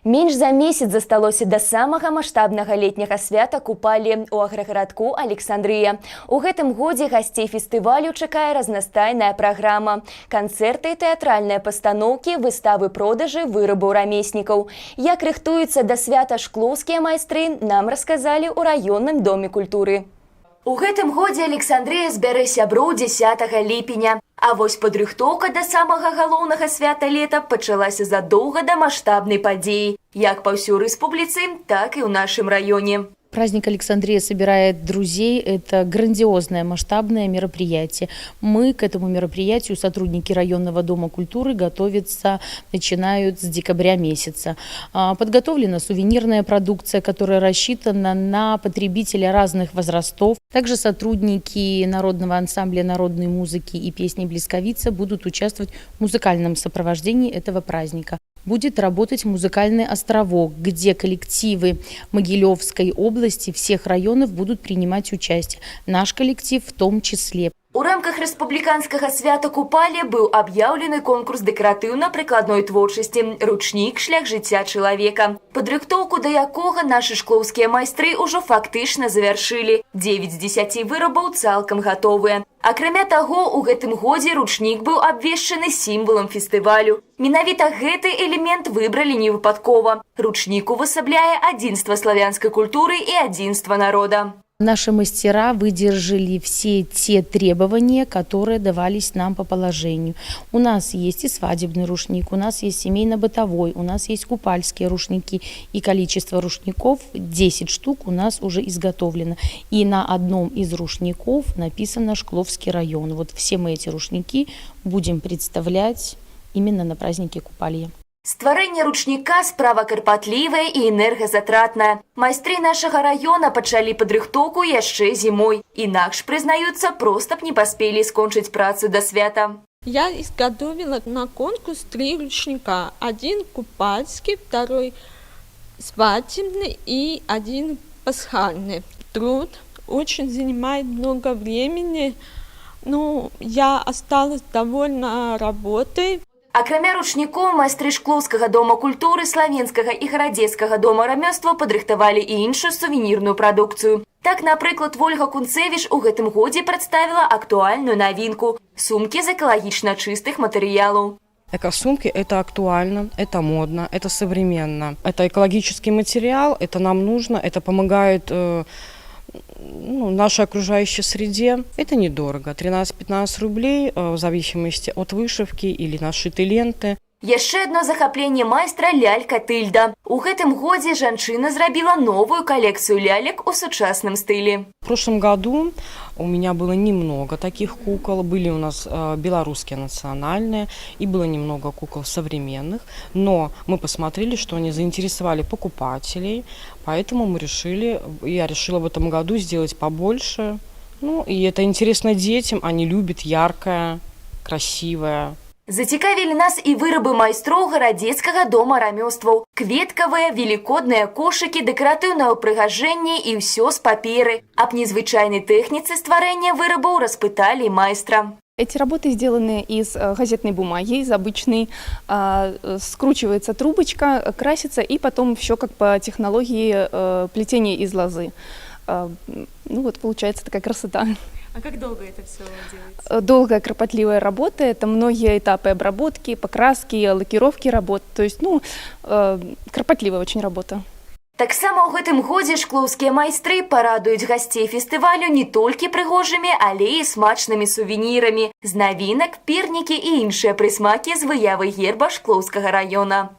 Менш за месяц засталося да самага маштабнага летняга свята Купалле ў аграгарадку Александрыя. У гэтым годзе гасцей фестывалю чакае разнастайная праграма. Канцэрты, тэатральныя пастаноўкі, выставы продажы вырабаў рамеснікаў. Як рыхтуюцца да свята шклоўскія майстры, нам расказалі ў раённым доме культуры. У гэтым годзе Александрыя збярэ сяброў 10 ліпеня. А вось падрыхтоўка да самага галоўнага свята лета пачалася задоўга да маштабнай падзеі, як па ўсёй рэспубліцы, так і ў нашым раёне. Праздник «Александрия собирает друзей» – это грандиозное, масштабное мероприятие. Мы к этому мероприятию, сотрудники районного дома культуры, готовятся, начинают с декабря месяца. Подготовлена сувенирная продукция, которая рассчитана на потребителя разных возрастов. Также сотрудники народного ансамбля народной музыки и песни «Блесковица» будут участвовать в музыкальном сопровождении этого праздника. Будет работать музыкальный островок, где коллективы Могилевской области всех районов будут принимать участие. Наш коллектив в том числе. У рамках рэспубліканскага свята Купалле быў аб'яўлены конкурс дэкаратыўна-прыкладной творчасці «Ручнік. Шлях жыцця чалавека», падрыхтоўку да якога нашы шклоўскія майстры ўжо фактычна завяршылі. 9 з 10 вырабаў цалкам гатовыя. Акрамя таго, у гэтым годзе ручнік быў абвешчаны сімвалам фестывалю. Менавіта гэты элемент выбралі не выпадкова. Ручнік увасабляе адзінства славянскай культуры і адзінства народа. Наши мастера выдержали все те требования, которые давались нам по положению. У нас есть и свадебный рушник, у нас есть семейно-бытовой, у нас есть купальские рушники. И количество рушников, 10 штук, у нас уже изготовлено. И на одном из рушников написано «Шкловский район». Вот все мы эти рушники будем представлять именно на празднике Купалья. Стварэнне ручніка — справа карпатлівая і энергазатратная. Майстры нашага раёна пачалі падрыхтоўку яшчэ зімой. Інакш, прызнаюцца, проста б не паспелі скончыць працу да свята. Я изготовила на конкурс три ручника. Один купальский, второй свадебный и один пасхальный. Труд очень занимает много времени. Ну, я осталась довольна работой. Акрамя ручнікоў, майстры Шклоўскага дома культуры, Славенскага і Гарадзецкага дома рамёства падрыхтавалі і іншую сувенірную прадукцыю. Так, напрыклад, Вольга Кунцевіч у гэтым годзе прадставіла актуальную навінку — сумкі з экалагічна чыстых матэрыялаў. Экосумки – это актуально, это модно, это современно. Это экологический материал, это нам нужно, это помогает ну, нашей окружающей среде. Это недорого, 13-15 рублей в зависимости от вышивки или нашитой ленты. Яшчэ адно захапленне майстра — лялька Тыльда. У гэтым годзе жанчына зрабіла новую калекцыю лялек у сучасным стылі. В прошлом году у меня было немного таких кукол. Были у нас белорусские национальные и было немного кукол современных. Но мы посмотрели, что они заинтересовали покупателей, поэтому мы решили, я решила в этом году сделать побольше. Ну, и это интересно детям, они любят яркое, красивое. Зацікавілі нас і вырабы майстроў Гарадзецкага дома рамёстваў. Кветкавыя, велікодныя кошыкі, дэкаратыўнае ўпрыгажэнне — і ўсё з паперы. Аб незвычайнай тэхніцы стварэння вырабаў распыталі майстра. Эти работы сделаны из газетной бумаги, из обычной. Скручивается трубочка, красится, и потом все как по технологии плетения из лозы. Ну вот получается такая красота. А как долго это все делается? Долгая, кропотливая работа, это многие этапы обработки, покраски, лакировки работ. То есть, ну, кропотливая очень работа. Таксама ў гэтым годзе шклоўскія майстры парадуюць гасцей фестывалю не толькі прыгожымі, але і смачнымі сувенірамі. З навінак — пернікі і іншыя прысмакі з выявай герба Шклоўскага раёна.